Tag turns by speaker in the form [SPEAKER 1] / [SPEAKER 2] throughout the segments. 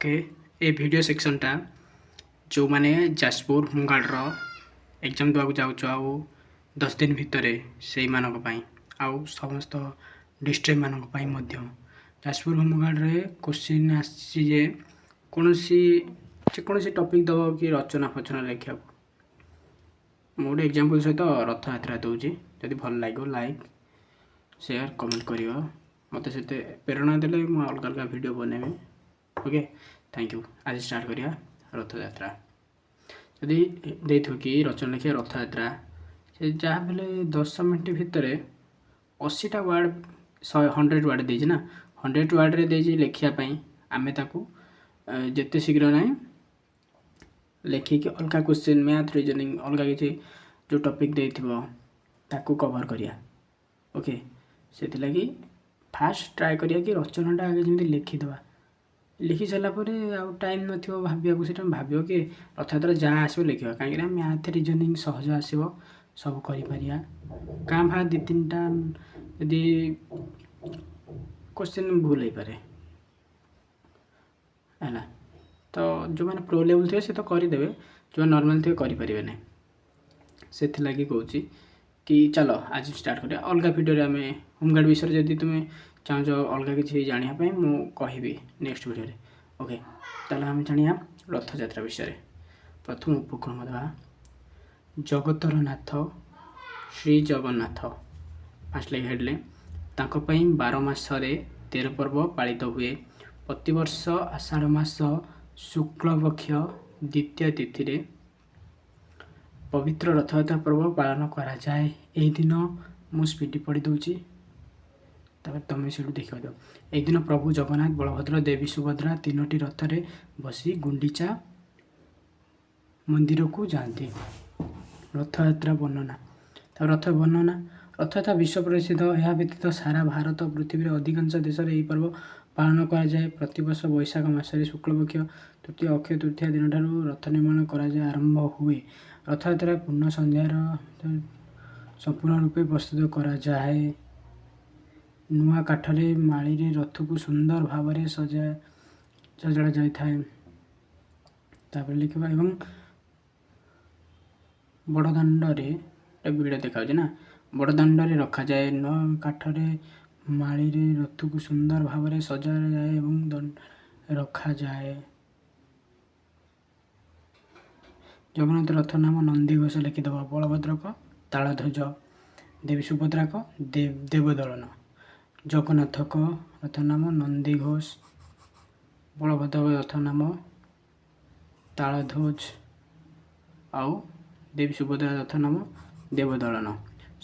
[SPEAKER 1] Okay, ଏ video ସେକ୍ସନଟା ଯେଉଁମାନେ Jajpur ହୋମଗାର୍ଡ଼ର exam ଦେବାକୁ ଯାଉଛ ଆଉ 10 ଦିନ ଭିତରେ, ସେଇମାନଙ୍କ ପାଇଁ ଆଉ ସମସ୍ତ ଡିଷ୍ଟ୍ରିକ୍ଟମାନଙ୍କ ପାଇଁ ମଧ୍ୟ। ଯାଜପୁର ହୋମଗାର୍ଡ଼ରେ କୋଶ୍ଚିନ୍ ଆସିଛି ଯେ କୌଣସି ଯେକୌଣସି ଟପିକ୍ ଦେବ କି ରଚନା ଫଚନା ଲେଖିବାକୁ। ମୁଁ ଗୋଟେ ଏକ୍ଜାମ୍ପଲ୍ ସହିତ ରଥଯାତ୍ରା ଦେଉଛି। ଯଦି ଭଲ ଲାଗିବ, ଲାଇକ୍, ସେୟାର, କମେଣ୍ଟ କରିବ। ମୋତେ ସେତେ ପ୍ରେରଣା ଦେଲେ ମୁଁ ଅଲଗା ଅଲଗା ଭିଡ଼ିଓ ବନେଇବି। Okay, thank you. ଆଜି ଷ୍ଟାର୍ଟ କରିବା ରଥଯାତ୍ରା। ଯଦି ଦେଇଥିବ କି ରଚନା ଲେଖିବା ରଥଯାତ୍ରା, ସେ ଯାହା ବି ହେଲେ 10 ମିନିଟ୍ ଭିତରେ 80ଟା ୱାର୍ଡ଼, 100, 100 ୱାର୍ଡ଼ ଦେଇଛି ନା, 100 ୱାର୍ଡ଼ରେ ଦେଇଛି ଲେଖିବା ପାଇଁ। ଆମେ ତାକୁ ଯେତେ ଶୀଘ୍ର ନାହିଁ ଲେଖିକି ଅଲଗା କୋଶ୍ଚିନ୍, ମ୍ୟାଥ୍, ରିଜନିଂ, ଅଲଗା କିଛି ଯେଉଁ ଟପିକ୍ ଦେଇଥିବ, ତାକୁ କଭର୍ କରିବା। ଓକେ, ସେଥିଲାଗି ଫାଷ୍ଟ ଟ୍ରାଏ କରିବା କି ରଚନାଟା ଆଗେ ଯେମିତି ଲେଖିଦେବା। ଲେଖି ସାରିଲା ପରେ ଆଉ ଟାଇମ୍ ନଥିବ ଭାବିବାକୁ। ସେଇଟା ଭାବିବ କି ରଥଯାତ୍ରା ଯାହା ଆସିବ ଲେଖିବା, କାହିଁକିନା ମ୍ୟାଥ୍, ରିଜନିଂ ସହଜ ଆସିବ, ସବୁ କରିପାରିବା। କାଁ ଭାଁ ଦୁଇ ତିନିଟା ଯଦି କୋଶ୍ଚିନ୍ ଭୁଲ ହେଇପାରେ, ହେଲା ତ ଯେଉଁମାନେ ପ୍ରୋ ଲେଭେଲ୍ ଥିବେ, ସେ ତ କରିଦେବେ। ଯେଉଁମାନେ ନର୍ମାଲ୍ ଥିବେ, କରିପାରିବେ ନାହିଁ। ସେଥିଲାଗି କହୁଛି କି ଚାଲ ଆଜି ଷ୍ଟାର୍ଟ କରିବା। ଅଲଗା ଭିଡ଼ିଓରେ ଆମେ ହୋମଗାର୍ଡ଼ ବିଷୟରେ ଯଦି ତୁମେ ଚାହୁଁଛ ଅଲଗା କିଛି ଜାଣିବା ପାଇଁ, ମୁଁ କହିବି ନେକ୍ସଟ ଭିଡ଼ିଓରେ। ଓକେ, ତାହେଲେ ଆମେ ଜାଣିବା ରଥଯାତ୍ରା ବିଷୟରେ। ପ୍ରଥମ ଉପକ୍ରମ ଦେବା। ଜଗତର ନାଥ ଶ୍ରୀ ଜଗନ୍ନାଥ, ଫାଷ୍ଟ ଲେଖି ହେଡ଼ଲେ। ତାଙ୍କ ପାଇଁ 12 ମାସରେ 13 ପର୍ବ ପାଳିତ ହୁଏ। ପ୍ରତିବର୍ଷ ଆଷାଢ଼ ମାସ ଶୁକ୍ଳପକ୍ଷ ଦ୍ୱିତୀୟ ତିଥିରେ ପବିତ୍ର ରଥଯାତ୍ରା ପର୍ବ ପାଳନ କରାଯାଏ। ଏହି ଦିନ, ମୁଁ ସ୍ପିଡ଼ ପଢ଼ି ଦେଉଛି, ତାପରେ ତୁମେ ସେଇଠୁ ଦେଖିପାରିବ। ଏହି ଦିନ ପ୍ରଭୁ ଜଗନ୍ନାଥ, ବଳଭଦ୍ର, ଦେବୀ ସୁଭଦ୍ରା ତିନୋଟି ରଥରେ ବସି ଗୁଣ୍ଡିଚା ମନ୍ଦିରକୁ ଯାଆନ୍ତି। ରଥଯାତ୍ରା ବର୍ଣ୍ଣନା। ତାପରେ ରଥ ବର୍ଣ୍ଣନା। ରଥଯାତ୍ରା ବିଶ୍ୱ ପ୍ରସିଦ୍ଧ। ଏହା ବ୍ୟତୀତ ସାରା ଭାରତ, ପୃଥିବୀର ଅଧିକାଂଶ ଦେଶରେ ଏହି ପର୍ବ ପାଳନ କରାଯାଏ। ପ୍ରତିବର୍ଷ ବୈଶାଖ ମାସରେ ଶୁକ୍ଳପକ୍ଷ ତୃତୀୟ ଅକ୍ଷୟ ତୃତୀୟା ଦିନଠାରୁ ରଥ ନିର୍ମାଣ କରାଯାଏ, ଆରମ୍ଭ ହୁଏ। ରଥଯାତ୍ରା ପୂର୍ଣ୍ଣ ସନ୍ଧ୍ୟାର ସମ୍ପୂର୍ଣ୍ଣ ରୂପେ ପ୍ରସ୍ତୁତ କରାଯାଏ। ନୂଆ କାଠରେ ମାଳିରେ ରଥକୁ ସୁନ୍ଦର ଭାବରେ ସଜଡ଼ା ଯାଇଥାଏ। ତାପରେ ଲେଖିବା, ଏବଂ ବଡ଼ଦାଣ୍ଡରେ ଭିଡ଼ ଦେଖାଯାଉଛି ନା, ବଡ଼ଦାଣ୍ଡରେ ରଖାଯାଏ। ନୂଆ କାଠରେ ମାଳିରେ ରଥକୁ ସୁନ୍ଦର ଭାବରେ ସଜାଯାଏ ଏବଂ ରଖାଯାଏ। ଜଗନ୍ନାଥ ରଥ ନାମ ନନ୍ଦିଘୋଷ ଲେଖିଦେବ। ବଳଭଦ୍ରକ ତାଳଧ୍ୱଜ, ଦେବୀ ସୁଭଦ୍ରାକ ଦେବଦଳନ। ଜଗନ୍ନାଥଙ୍କ ରଥ ନାମ ନନ୍ଦିଘୋଷ, ବଳଭଦ୍ର ରଥ ନାମ ତାଳଧ୍ୱଜ ଆଉ ଦେବୀ ସୁଭଦ୍ରା ରଥ ନାମ ଦେବଦଳନ।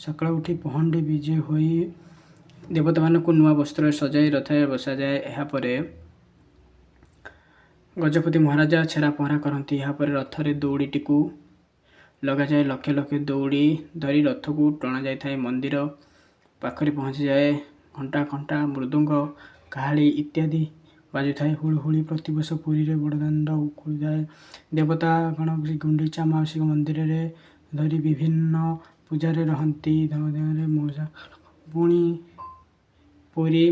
[SPEAKER 1] ସକାଳୁ ଉଠି ପହଣ୍ଡି ବିଜେ ହୋଇ ଦେବତାମାନଙ୍କୁ ନୂଆ ବସ୍ତ୍ରରେ ସଜାଇ ରଥରେ ବସାଯାଏ। ଏହାପରେ ଗଜପତି ମହାରାଜା ଛେରା ପହଁରା କରନ୍ତି। ଏହାପରେ ରଥରେ ଦଉଡ଼ିଟିକୁ ଲଗାଯାଏ। ଲକ୍ଷ ଲକ୍ଷ ଦଉଡ଼ି ଧରି ରଥକୁ ଟଣାଯାଇଥାଏ। ମନ୍ଦିର ପାଖରେ ପହଞ୍ଚିଯାଏ। ଘଣ୍ଟା, ଘଣ୍ଟା, ମୃଦୁଙ୍ଗ, କାହାଳି ଇତ୍ୟାଦି ବାଜୁଥାଏ। ହୁଳୁହୁଳି ପ୍ରତିବର୍ଷ ପୁରୀରେ ବଡ଼ଦାଣ୍ଡ ଉକୁଳିଯାଏ। ଦେବତା ଗଣ ଗୁଣ୍ଡିଚା ମାଉସୀଙ୍କ ମନ୍ଦିରରେ ଧରି ବିଭିନ୍ନ ପୂଜାରେ ରହନ୍ତି। ମଉସା ପୁଣି ପୁରୀ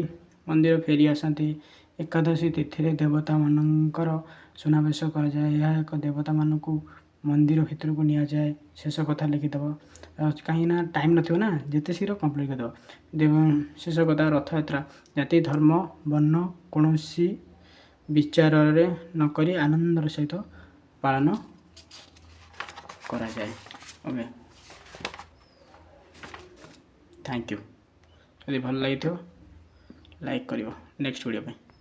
[SPEAKER 1] ମନ୍ଦିର ଫେରି ଆସନ୍ତି। ଏକାଦଶୀ ତିଥିରେ ଦେବତାମାନଙ୍କର ସୁନାବେଶ କରାଯାଏ। ଏହା ଏକ ଦେବତାମାନଙ୍କୁ ମନ୍ଦିର ଭିତରକୁ ନିଆଯାଏ। ଶେଷ କଥା ଲେଖିଦେବ, କାହିଁକିନା ଟାଇମ୍ ନଥିବ ନା, ଯେତେ ଶୀଘ୍ର କମ୍ପ୍ଲିଟ୍ କରିଦେବ। ଦେବ ଶେଷ କଥା, ରଥଯାତ୍ରା ଜାତି, ଧର୍ମ, ବର୍ଣ୍ଣ କୌଣସି ବିଚାରରେ ନକରି ଆନନ୍ଦର ସହିତ ପାଳନ କରାଯାଏ। Okay, thank you. ଯଦି ଭଲ ଲାଗିଥିବ, ଲାଇକ୍ କରିବ ନେକ୍ସଟ ଭିଡ଼ିଓ ପାଇଁ।